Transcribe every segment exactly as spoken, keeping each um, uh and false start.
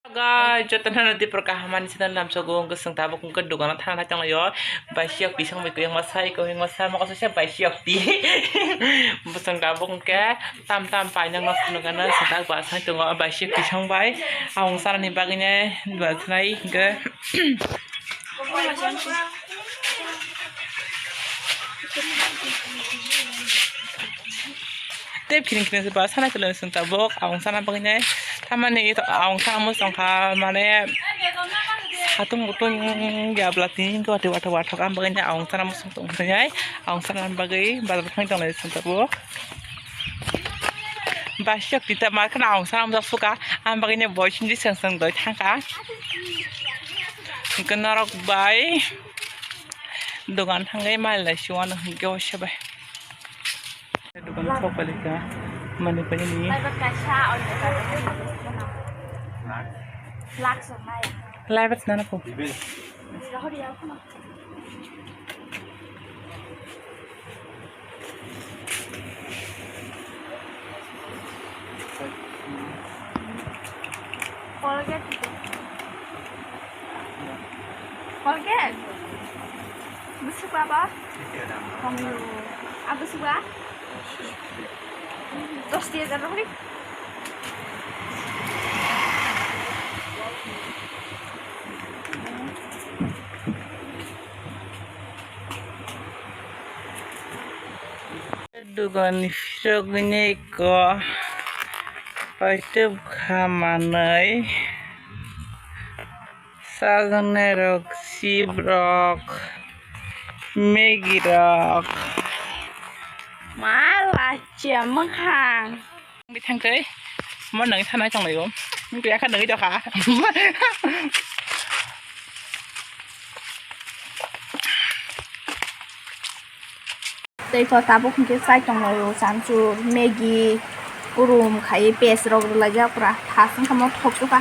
Guys, joto no Dipor kaham ani channel lamsogo, hwnkhe chwng tabuk hwnkhe dogano thana thai tonglaio. Baisiyok twi song bai kwbangma sai, kwbangma sai, mokol sai baisiyok twi. Bwswng tabuk hwnkhe tam tam painang no phunukgana, chwng tabuk bwsai tongo, baisiyok twi song bai. Ang chanani bagwino bwsai hwnkhe. Tei phiring phiring se ba sana kwlwng chwng tabuk, ang sana bagwi nai. Tamani ito ang sana muchung kha, mane satung kutung ya bwla tini hwnkhe watwi wathok wathok, ang bagwi nai ang sana muchung tong nai. Ang sana bagwi bazar thang tong nai chwng tabuk. Baisiyok twi ta mar khana ang sana mujak suka, ang bagwi nai boi sindi seng seng doi thang kha. Hwnkhe norok bai dogan thangwi mali lai si uanw hwnkhe o se bai. Dogan sok bai kha mani bai ni. Lai bat nana ko. Colgate. Colgate. Bwswk ba ba? Konglo. A bwswk ba? Dos tiya jalo bwrwi. Dogan phirogwi ko paitwk kha manwi chajaknairok, chips rok, Maggi rok. Ma lachia mwkhang. Bithang tei mo nang thanai tonglaio. Biyakha nang tokha. Tei ko tabuk hwnkhe chai tonglaio, chanchur, Maggi, kurum khai paste rok rwlaijak pura thas wngkha mo thokjwkha.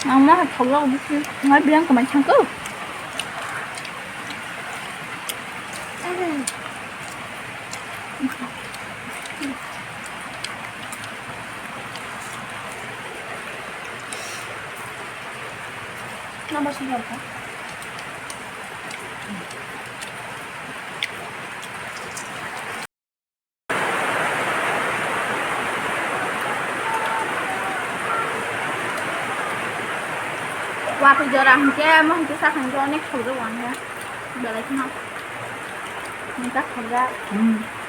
Ang ma thokjak bisi ngai biyang kwmai thangkho. Watwi jora hwnkhe, mo hwnkhe sakha hwnkhe onek khorjak wngkha. Belai kheno. Hwnkhe khorjak. Hmm.